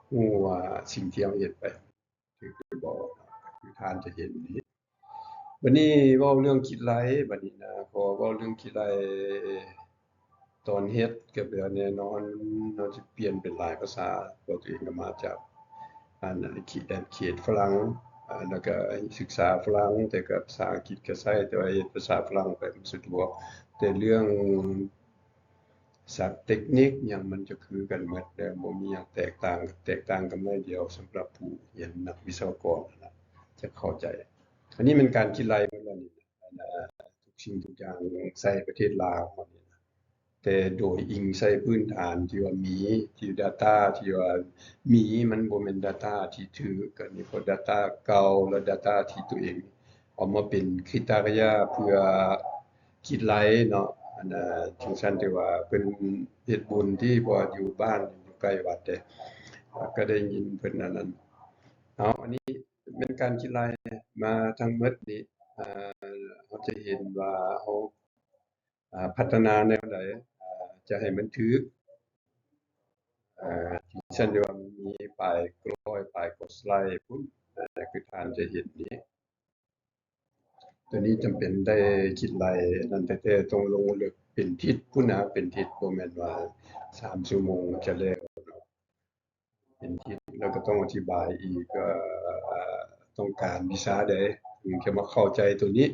ຮູ້ວ່າສິ່ງທີ່ເຮົາເຮັດໄປຖືກຫຼືບໍ່ ຄືທ່ານຈະເຫັນນີ້. ບັດນີ້ເວົ້າເລື່ອງຄິດໄລ່ ບັດນີ້ນະ ພໍເວົ້າເລື່ອງຄິດໄລ່ ຕອນເຮັດກໍແບບແນ່ນອນ ເຮົາຈະປ່ຽນເປັນຫຼາຍພາສາ ເພາະຕົວເອງກໍມາຈາກ ອັນ ເຂດຝຣັ່ງ ອາ ແລ້ວກໍສຶກສາຝຣັ່ງ ແຕ່ກໍພາສາອັງກິດກໍໃຊ້ ແຕ່ວ່າເຮັດພາສາຝຣັ່ງໄປມັນສະດວກ ແຕ່ເລື່ອງສັບເຕັກນິກຫຍັງມັນຈະຄືກັນໝົດເດີ ບໍ່ມີຫຍັງແຕກຕ່າງ ແຕກຕ່າງກັນໜ້ອຍດຽວ ສຳລັບຜູ້ຮຽນນັກວິສະວະກອນນະ ຈະເຂົ້າໃຈ. ອັນນີ້ແມ່ນການຄິດໄລ່ໝົດແລ້ວນີ້ ອັນ ທຸກສິ່ງທຸກຢ່າງໃສ່ປະເທດລາວເຮົານີ້ນະ ແຕ່ໂດຍອີງໃສ່ພື້ນຖານທີ່ວ່າມີ ທີ່ data ທີ່ວ່າມີ ມັນບໍ່ແມ່ນ data ທີ່ຖືກ ອັນນີ້ເພາະ data ເກົ່າ ແລະ data ທີ່ຕົວເອງເອົາມາເປັນ criteria ເພື່ອຄິດໄລ່ເນາະ ອັນ ຈັ່ງຊັ້ນ ຖືວ່າເພິ່ນເຮັດບຸນທີ່ ເພາະວ່າຢູ່ບ້ານ ຢູ່ໃກ້ວັດເດ້ ກໍໄດ້ຍິນເພິ່ນອັນນັ້ນ. ເອົາ ອັນນີ້ ແມ່ນການຄິດໄລ່ມາທັງໝົດນີ້ ເຮົາຈະເຫັນວ່າເຮົາ ອາ ພັດທະນາແນວໃດ ອາ ຈະໃຫ້ມັນຖືກ ອາ ທີ່ຊັ້ນທີ່ວ່າມັນມີປາຍຮ້ອຍ ປາຍກວ່າສະໄລພຸ້ນ ອາ ຄືທ່ານຈະເຫັນນີ້ ຕົວນີ້ຈຳເປັນໄດ້ຄິດໄລ່ນັ້ນແທ້ໆ ຕ້ອງລົງເລິກເປັນທິດພຸ້ນນະ ເປັນທິດ ບໍ່ແມ່ນວ່າສາມຊົ່ວໂມງຈະແລ້ວເນາະ. ເປັນທິດ ແລ້ວກໍຕ້ອງອະທິບາຍອີກ ເອີ ຕ້ອງການວິຊາໃດເຖິງຈະມາເຂົ້າໃຈຕົວນີ້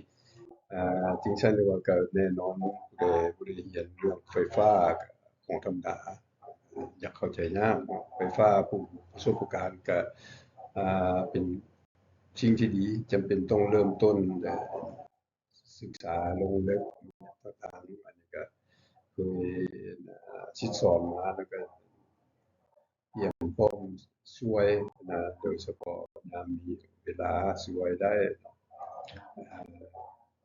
ອາ ຈຶ່ງຊັ້ນວ່າກໍແນ່ນອນ ຜູ້ໃດ ຜູ້ໃດຮຽນເລື່ອງໄຟຟ້າກໍຄົງທຳມະດາ ຢາກເຂົ້າໃຈຍາກເນາະ ໄຟຟ້າ ຜູ້ປະສົບປະການກໍ ອາ ເປັນສິ່ງທີ່ດີ ຈຳເປັນຕ້ອງເລີ່ມຕົ້ນ ແລະ ສຶກສາລົງເລິກຕ່າງໆ ອັນນີ້ກໍເຄີຍ ອາ ສິດສອນມາ ແລ້ວກໍຕຽມພ້ອມຊ່ວຍນະ ໂດຍສະເພາະຍາມມີເວລາຊ່ວຍໄດ້ເນາະ ອາ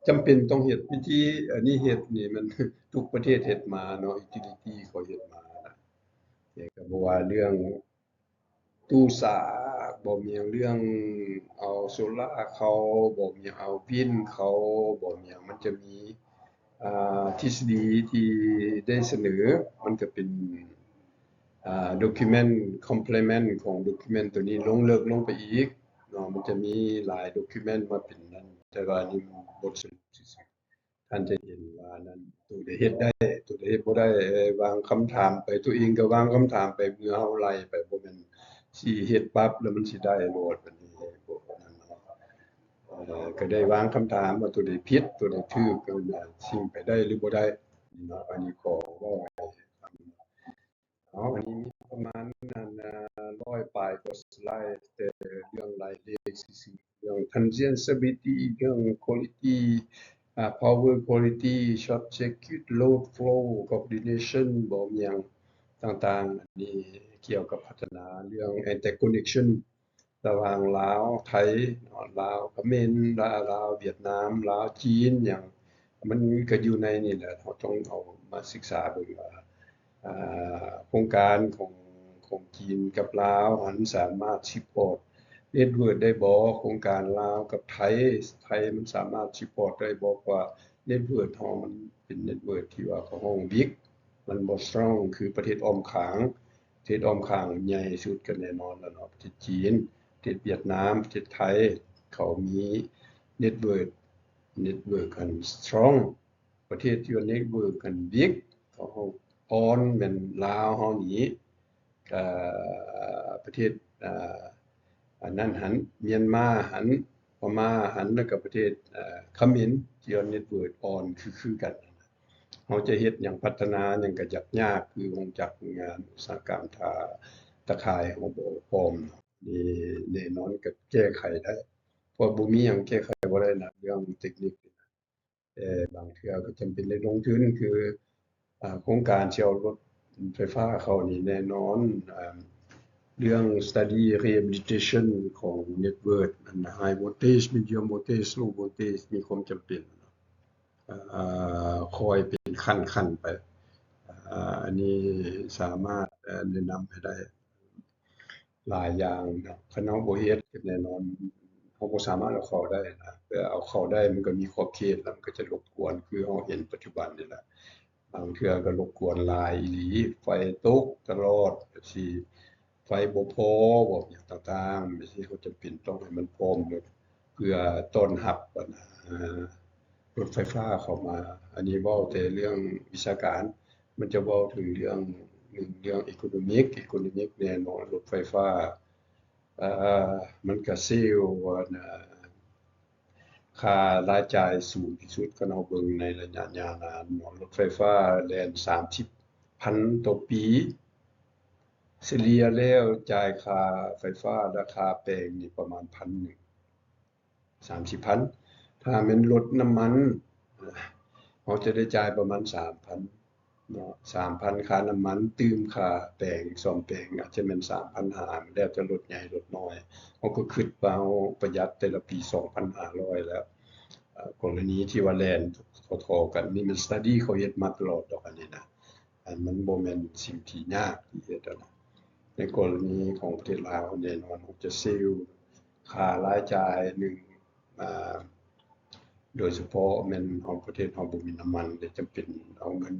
ຈຳເປັນຕ້ອງເຮັດ ວິທີອັນນີ້ເຮັດນີ້ມັນທຸກປະເທດເຮັດມາເນາະ utility ເຂົາເຮັດມານະ ແຕ່ກໍບໍ່ວ່າເລື່ອງ ຕູ້ສາກ ບໍ່ມີຫຍັງ ເລື່ອງເອົາໂຊລາເຂົ້າ ບໍ່ມີຫຍັງ ເອົາວິນເຂົ້າ ບໍ່ມີຫຍັງ ມັນຈະມີ ອ ອ່າ ທິດສະດີທີ່ໄດ້ສະເໜີ ມັນກະເປັນ ອ່າ document complement ຂອງ document ໂຕນີ້ລົງເລິກລົງໄປອີກເນາະ. ມັນຈະມີຫຼາຍ document ມາເປັນນັ້ນ ແຕ່ວ່ານີ້ມັນບົດສະຫຼຸບຊື່ໆ. ທ່ານຈະເຫັນວ່ານັ້ນ ໂຕໃດເຮັດໄດ້ ໂຕໃດເຮັດບໍ່ໄດ້ ວາງຄຳຖາມໄປ ໂຕເອງກໍວາງຄຳຖາມໄປ ເມື່ອເຮົາໄລ່ໄປ ບໍ່ແມ່ນຊິເຮັດປັບແລ້ວມັນຊິໄດ້ໂລດ ອັນນີ້ບໍ່ ນັ້ນເນາະ. ເອີ ກໍໄດ້ວາງຄຳຖາມວ່າໂຕໃດຜິດ ໂຕໃດຖືກ ກໍຊິໄປໄດ້ຫຼືບໍ່ໄດ້ເນາະ. ອັນນີ້ຂໍເວົ້າໃຫ້ຟັງເນາະ. ອັນນີ້ມີປະມານ ອັນ ຮ້ອຍປາຍກວ່າສະໄລ ແຕ່ເລື່ອງລາຍເລກຊື່ໆ ເລື່ອງ transient stability ເລື່ອງ quality ອາ power quality short circuit load flow coordination ບໍ່ ຫຍັງຕ່າງໆ ອັນນີ້ກ່ຽວກັບພັດທະນາເລື່ອງ interconnection ລະຫວ່າງລາວໄທເນາະ ລາວຂະເໝນ ລາວຫວຽດນາມ ລາວຈີນຫຍັງ ມັນກະຢູ່ໃນນີ້ແຫຼະ. ເຮົາຕ້ອງເອົາມາສຶກສາເບິ່ງວ່າ ອາ ໂຄງການຂອງ ຂອງຈີນກັບລາວຫັ້ນສາມາດ support network ໄດ້ບໍ່? ໂຄງການລາວກັບໄທ ໄທມັນສາມາດ support ໄດ້ບໍ່? ເພາະວ່າ network ເຮົາມັນເປັນ network ທີ່ວ່າເຂົາຮ້ອງ weak ມັນບໍ່ strong ຄືປະເທດອ້ອມຂ້າງ ປະເທດອ້ອມຂ້າງໃຫຍ່ສຸດກໍແນ່ນອນແລ້ວເນາະ ປະເທດຈີນ ປະເທດຫວຽດນາມ ປະເທດໄທ ເຂົາມີ network network ອັນ strong. ປະເທດທີ່ວ່າ network ອັນ weak ຂອງເຮົາອ່ອນແມ່ນລາວເຮົານີ້ ກະປະເທດ ອາ ອັນນັ້ນຫັ້ນ ມຽນມາຫັ້ນ ພະມ້າຫັ້ນ ແລ້ວກະປະເທດ ອາ ຂະເໝນ ທີ່ວ່າ network ອ່ອນຄື ຄືກັນ. ເຮົາຈະເຮັດຫຍັງ ພັດທະນາຫຍັງກະຢາກຍາກ ຄືໂຮງຈັກໂຮງງານ ອຸດສາຫະກຳ ຖ້າຕາຂ່າຍເຮົາບໍ່ພ້ອມ ນີ້ແນ່ນອນກະແກ້ໄຂໄດ້ ເພາະບໍ່ມີຫຍັງແກ້ໄຂບໍ່ໄດ້ນະ ເລື່ອງເຕັກນິກນີ້ນະ. ແຕ່ບາງເທື່ອກໍຈຳເປັນໄດ້ລົງທຶນ ຄື ອາ ໂຄງການຊິເອົາລົດໄຟຟ້າເຂົ້ານີ້ແນ່ນອນ ອາ ເລື່ອງ study rehabilitation ຂອງ network ອັນ high voltage medium voltage low voltage ມີຄວາມຈຳເປັນ ອາ ຄ່ອຍເປັນຂັ້ນໆໄປ. ອາ ອັນນີ້ສາມາດ ອາ ແນະນຳໃຫ້ໄດ້ ຫຼາຍຢ່າງເນາະ ຄັນເຮົາບໍ່ເຮັດ ແນ່ນອນເຮົາບໍ່ສາມາດເອົາເຂົ້າໄດ້ນະ ແຕ່ເອົາເຂົ້າໄດ້ມັນກໍມີຂອບເຂດ ແລ້ວມັນກໍຈະລົບກວນ ຄືເຮົາເຫັນປັດຈຸບັນນີ້ແຫຼະ ບາງເທື່ອກໍລົບກວນຫຼາຍອີ່ຫຼີ ໄຟຕົກຕະຫຼອດ ຈັ່ງຊີ້ ໄຟບໍ່ພໍ ບໍ່ຫຍັງຕ່າງໆ ຈັ່ງຊີ້ ເຮົາຈຳເປັນຕ້ອງໃຫ້ມັນພ້ອມເລີຍ ເພື່ອຕ້ອນຮັບ ອັນ ອາ ລົດໄຟຟ້າເຂົ້າມາ. ອັນນີ້ເວົ້າແຕ່ເລື່ອງວິຊາການ ມັນຈະເວົ້າເຖິງເລື່ອງ ໜຶ່ງ ເລື່ອງ economic economic ແນ່ນອນ ລົດໄຟຟ້າ ເອີ ມັນກະ save ອັນ ອາ ຄ່າລາຍຈ່າຍສູງທີ່ສຸດ ຄັນເຮົາເບິ່ງໃນໄລຍະຍາວນານເນາະ ລົດໄຟຟ້າແລ່ນສາມສິບພັນຕໍ່ປີ ສະເລ່ຍແລ້ວຈ່າຍຄ່າໄຟຟ້າ ແລະ ຄ່າແປງນີ້ປະມານພັນໜຶ່ງ ສາມສິບພັນ ຖ້າແມ່ນລົດນ້ຳມັນ ເຮົາຈະໄດ້ຈ່າຍປະມານສາມພັນເນາະ ສາມພັນຄ່ານ້ຳມັນ ຕື່ມຄ່າແປງ ສ້ອມແປງ ອາດຈະແມ່ນສາມພັນຫ້າ ແລ້ວແຕ່ລົດໃຫຍ່ລົດນ້ອຍ ເຮົາກໍຄິດວ່າເຮົາປະຢັດແຕ່ລະປີສອງພັນຫ້າຮ້ອຍແລ້ວ. ເອີ ກໍລະນີທີ່ວ່າແລ່ນທໍ່ໆກັນ ນີ້ແມ່ນ study ເຂົາເຮັດມາຕະຫຼອດດອກ ອັນນີ້ນະ ອັນມັນບໍ່ແມ່ນສິ່ງທີ່ຍາກທີ່ເຮັດຫັ້ນນະ. ໃນກໍລະນີຂອງປະເທດລາວ ແນ່ນອນເຮົາຈະ save ຄ່າລາຍຈ່າຍໜຶ່ງ ອາ ໂດຍສະເພາະແມ່ນເຮົາ ປະເທດເຮົາບໍ່ມີນ້ຳມັນ ແລະ ຈຳເປັນເອົາເງິນ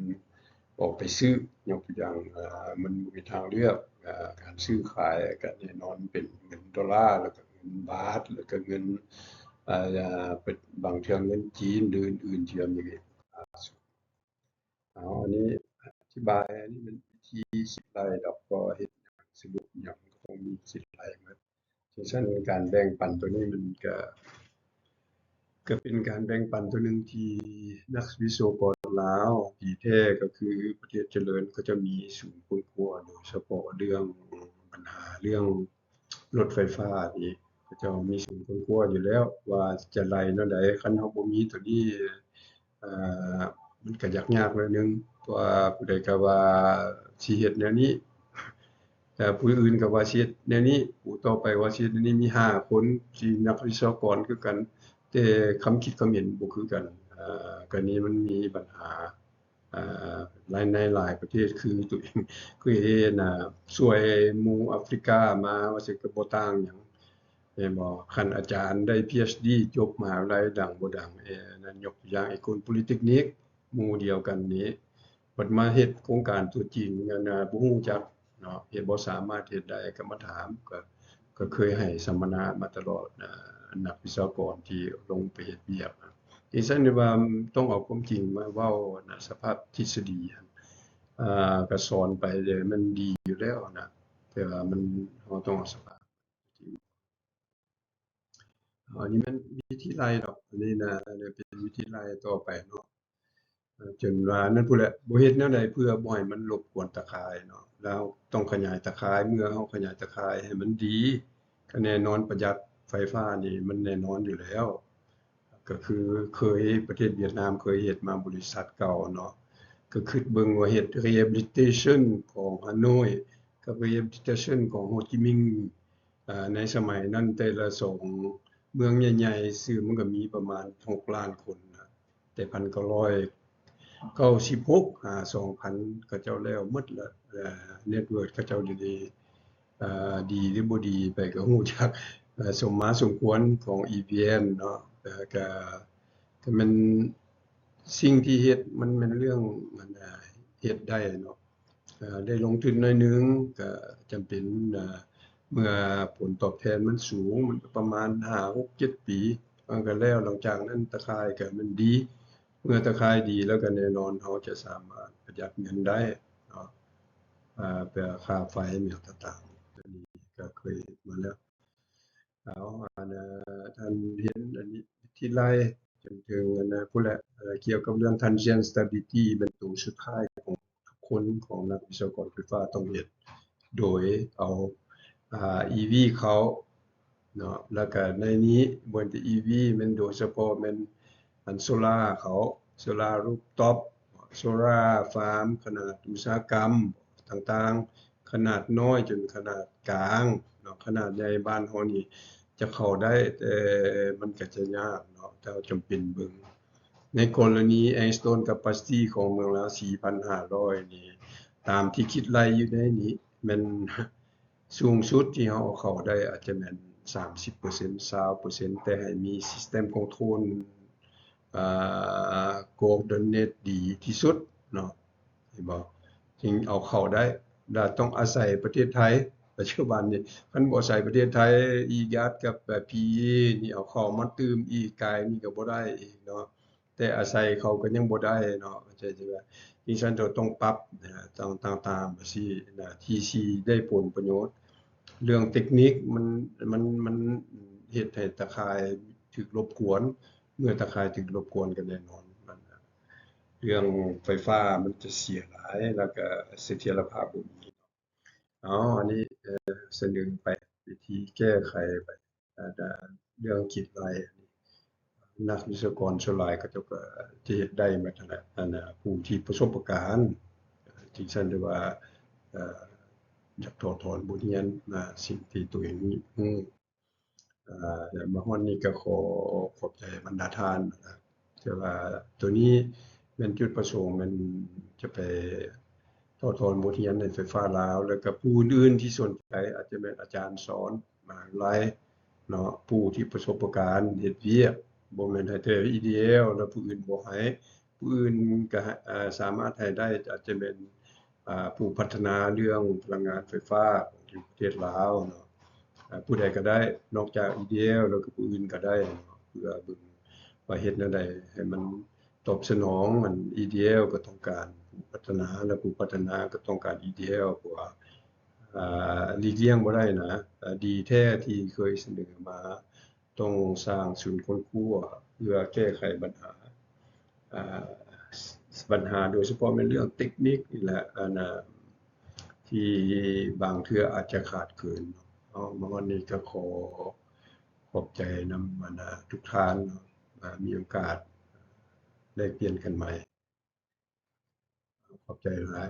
ອອກໄປຊື້ ຍົກຕົວຢ່າງ ອາ ມັນບໍ່ມີທາງເລືອກ ອາ ການຊື້ຂາຍ ກະແນ່ນອນເປັນເງິນໂດລາ ແລ້ວກະເງິນບາດ ແລ້ວກະເງິນ ອາ ບາງເທື່ອເງິນຈີນ ຫຼື ອື່ນໆ ທີ່ວ່າມີ ເອົາ ອັນນີ້ອະທິບາຍ ອັນນີ້ມັນວິທີຄິດໄລ່ດອກ ກໍເຮັດຫຍັງ ສະຫຼຸບຫຍັງ ກໍຕ້ອງມີຄິດໄລ່ໝົດ. ຈັ່ງຊັ້ນ ການແບ່ງປັນໂຕນີ້ມັນກະ ກະເປັນການແບ່ງປັນໂຕໜຶ່ງທີ່ນັກວິສະວະກອນລາວ ທີ່ແທ້ກໍຄືປະເທດຈະເລີນ ເຂົາຈະມີສູນຄົ້ນຄວ້າໂດຍສະເພາະເລື່ອງບັນຫາເລື່ອງ ລົດໄຟຟ້ານີ້ ເຂົາເຈົ້າມີສູນຄົ້ນຄວ້າຢູ່ແລ້ວວ່າຈະໄລ່ແນວໃດ ຄັນເຮົາບໍ່ມີໂຕນີ້ ເອີ ມັນກະຍາກຍາກໜ້ອຍໜຶ່ງ ເພາະວ່າຜູ້ໃດກະວ່າຊິເຮັດແນວນີ້ ແຕ່ຜູ້ອື່ນກະວ່າຊິເຮັດແນວນີ້ ຜູ້ຕໍ່ໄປວ່າຊິເຮັດແນວນີ້ ມີຫ້າຄົນທີ່ນັກວິສະວະກອນຄືກັນ ແຕ່ຄຳຄິດຄຳເຫັນບໍ່ຄືກັນ ເອີ ກະນີ້ມັນມີບັນຫາ ອາ ໃນ ໃນຫຼາຍປະເທດ ຄືໂຕເອງ ຄືເຮັດນະ ຊ່ວຍໝູ່ອາຟຣິກາມາ ວ່າຊັ້ນ ກະບໍ່ຕ່າງຫຍັງ ແມ່ນບໍ່? ຄັນອາຈານໄດ້ ພີເອັດສດີ ຈົບມະຫາວິທະຍາໄລດັງບໍ່ດັງ ເອີ ນັ້ນ ຍົກຕົວຢ່າງ Econ Polytechnic ໝູ່ດຽວກັນນີ້ ບັດມາເຮັດໂຄງການຕົວຈິງ ອັນນ່າ ບໍ່ຮູ້ຈັກເນາະ ເຮັດ ບໍ່ສາມາດເຮັດໄດ້ ກໍມາຖາມ ກໍ ກໍເຄີຍໃຫ້ສຳມະນາມາຕະຫຼອດ ອາ ນັກວິຊາກອນທີ່ລົງໄປເຮັດວຽກ. ຈັ່ງຊັ້ນ ເລີຍວ່າຕ້ອງເອົາຄວາມຈິງມາເວົ້ານະ ສະພາບທິດສະດີ ອາ ກໍສອນໄປ ແຕ່ມັນດີຢູ່ແລ້ວນະ ແຕ່ວ່າມັນ ເຮົາຕ້ອງເອົາສະພາບຈິງ. ອັນນີ້ແມ່ນວິທີໄລ່ດອກ ອັນນີ້ນະ ອັນນີ້ເປັນວິທີໄລ່ຕໍ່ໄປເນາະ. ເອີ ຈົນວ່ານັ້ນພຸ້ນແຫຼະ ບໍ່ເຮັດແນວໃດເພື່ອບໍ່ໃຫ້ມັນລົບກວນຕາຂ່າຍເນາະ ແລ້ວເຮົາຕ້ອງຂະຫຍາຍຕາຂ່າຍ ເມື່ອເຮົາຂະຫຍາຍຕາຂ່າຍໃຫ້ມັນດີ ກໍແນ່ນອນປະຢັດໄຟຟ້ານີ້ມັນແນ່ນອນຢູ່ແລ້ວ. ກໍຄືເຄີຍ ປະເທດຫວຽດນາມເຄີຍເຮັດມາ ບໍລິສັດເກົ່າເນາະ ກໍຄິດເບິ່ງວ່າເຮັດ rehabilitation ຂອງຮາໂນ້ຍ ກັບ rehabilitation ຂອງໂຮຈິມິນ ອາ ໃນສະໄໝນັ້ນ ແຕ່ລະສອງເມືອງໃຫຍ່ໆ ຊື່ມັນກໍມີປະມານຫົກລ້ານຄົນນະ ແຕ່ພັນເກົ້າຮ້ອຍເກົ້າສິບຫົກຫາສອງພັນ ເຂົາເຈົ້າແລ້ວໝົດລະ. ເອີ network ເຂົາເຈົ້າດຽວນີ້ ເອີ ດີຫຼືບໍ່ດີ ໃຜກໍຮູ້ຈັກ ເອີ ສົມມາສົມຄວນຂອງ EVN ເນາະ. ເອີ ກໍ ກໍແມ່ນສິ່ງທີ່ເຮັດ ມັນແມ່ນເລື່ອງ ອັນ ເຮັດໄດ້ເນາະ. ເອີ ໄດ້ລົງທຶນໜ້ອຍໜຶ່ງ ກໍຈຳເປັນ ເມື່ອຜົນຕອບແທນມັນສູງ ມັນປະມານຫ້າ ຫົກ ເຈັດປີ ມັນກໍແລ້ວ. ຫຼັງຈາກນັ້ນຕາຂ່າຍກໍແມ່ນດີ ເມື່ອຕາຂ່າຍດີແລ້ວກໍແນ່ນອນເຮົາຈະສາມາດປະຢັດເງິນໄດ້ເນາະ ອາ ເພື່ອຄ່າໄຟແມ່ນຫຍັງຕ່າງໆ ອັນນີ້ກໍເຄີຍເຮັດມາແລ້ວ. ເອົາ ອັນ ທ່ານເຫັນອັນນີ້ທີ່ໄລ່ຈົນເຖິງອັນນັ້ນພຸ້ນແຫຼະ ເອີ ກ່ຽວກັບເລື່ອງ transient stability ແມ່ນໂຕສຸດທ້າຍຂອງທຸກຄົນ ຂອງນັກວິສະວະກອນໄຟຟ້າຕ້ອງເຮັດ ໂດຍເອົາ ອາ EV ເຂົ້າເນາະ ແລ້ວກະໃນນີ້ບໍ່ແມ່ນແຕ່ EV ແມ່ນໂດຍສະເພາະແມ່ນອັນໂຊລາເຂົ້າ solar rooftop solar farm ຂະໜາດອຸດສາຫະກຳຕ່າງໆ ຂະໜາດນ້ອຍຈົນຂະໜາດກາງເນາະ ຂະໜາດໃຫຍ່ບ້ານເຮົານີ້ຈະເຂົ້າໄດ້ ແຕ່ມັນກໍຈະຍາກເນາະ ແຕ່ເຮົາຈຳເປັນເບິ່ງ. ໃນກໍລະນີ installed capacity ຂອງເມືອງລາວ ສີ່ພັນຫ້າຮ້ອຍນີ້ ຕາມທີ່ຄິດໄລ່ຢູ່ໃນນີ້ ແມ່ນສູງສຸດທີ່ເຮົາເອົາເຂົ້າໄດ້ ອາດຈະແມ່ນສາມສິບເປີເຊັນ ຊາວເປີເຊັນ ແຕ່ໃຫ້ມີ system control ອາ coordinate ດີທີ່ສຸດເນາະ ເຫັນບໍ່ ຈຶ່ງເອົາເຂົ້າໄດ້ ແລະ ຕ້ອງອາໄສປະເທດໄທ ປັດຈຸບັນນີ້ ຄັນບໍ່ອາໄສປະເທດໄທ EGAT ກັບ PE ນີ້ເອົາເຂົ້າມາຕື່ມອີກ ກາຍນີ້ກໍບໍ່ໄດ້ອີກເນາະ ແຕ່ອາໄສເຂົາກໍຍັງບໍ່ໄດ້ເນາະ ເຂົ້າໃຈວ່າ ຈັ່ງຊັ້ນເຮົາຕ້ອງປັບ ຕ້ອງຕ່າງໆ ແບບຊີ້ນະ ທີ່ຊິໄດ້ຜົນປະໂຫຍດ. ເລື່ອງເຕັກນິກມັນ ມັນ ມັນເຮັດໃຫ້ຕາຂ່າຍຖືກລົບກວນ ເມື່ອຕາຂ່າຍຖືກລົບກວນກໍແນ່ນອນ ມັນ ເລື່ອງໄຟຟ້າມັນຈະເສຍຫຼາຍ ແລ້ວກໍສະຖຽນລະພາບບໍ່ມີ. ເອົາ ອັນນີ້ ເອີ ສະເໜີໄປ ວິທີແກ້ໄຂໄປ ເອີ ເລື່ອງຄິດໄລ່ ນັກວິສະວະກອນສ່ວນຫຼາຍເຂົາເຈົ້າກໍຈະເຮັດໄດ້ໝົດຫັ້ນແຫຼະ ອັນ ຜູ້ທີ່ປະສົບປະການ ຈັ່ງຊັ້ນ ຫຼືວ່າ ເອີ ຢາກຖອດຖອນບົດຮຽນ ນະ ສິ່ງທີ່ຕົວເອງຮູ້ ເອີ ແລະ ມາຮອດນີ້ກໍຂໍຂອບໃຈບັນດາທ່ານນະ ແຕ່ວ່າໂຕນີ້ແມ່ນຈຸດປະສົງແມ່ນຈະໄປຖອດຖອນບົດຮຽນໃຫ້ໄຟຟ້າລາວ ແລ້ວກໍຜູ້ອື່ນໆທີ່ສົນໃຈ ອາດຈະແມ່ນອາຈານສອນມະຫາວິທະຍາໄລເນາະ ຜູ້ທີ່ປະສົບປະການເຮັດວຽກ ບໍ່ແມ່ນໃຫ້ແຕ່ EDL ແລ້ວຜູ້ອື່ນບໍ່ໃຫ້ ຜູ້ອື່ນກໍ ເອີ ສາມາດໃຫ້ໄດ້ ອາດຈະແມ່ນ ອາ ຜູ້ພັດທະນາເລື່ອງພະລັງງານໄຟຟ້າຢູ່ປະເທດລາວເນາະ ອາ ຜູ້ໃດກໍໄດ້ ນອກຈາກ EDL ແລ້ວກໍຜູ້ອື່ນກໍໄດ້ເນາະ ເພື່ອເບິ່ງວ່າເຮັດແນວໃດໃຫ້ມັນຕອບສະໜອງ ອັນ EDL ກໍຕ້ອງການຜູ້ພັດທະນາ ແລະ ຜູ້ພັດທະນາກໍຕ້ອງການ EDL ເພາະວ່າ ອາ ຫຼີກລ່ຽງບໍ່ໄດ້ນະ ອາ ດີແທ້ທີ່ເຄີຍສະເໜີມາ ຕ້ອງສ້າງສູນຄົ້ນຄວ້າເພື່ອແກ້ໄຂບັນຫາ ອາ ບັນຫາໂດຍສະເພາະແມ່ນເລື່ອງເຕັກນິກນີ້ແຫຼະ ອັນ ອາ ທີ່ບາງເທື່ອອາດຈະຂາດເຂີນເນາະ. ມາຮອດນີ້ກໍຂໍຂອບໃຈນຳ ອັນ ທຸກທ່ານເນາະ ອາ ມີໂອກາດແລກປ່ຽນກັນໃໝ່ ຂອບໃຈຫຼາຍ.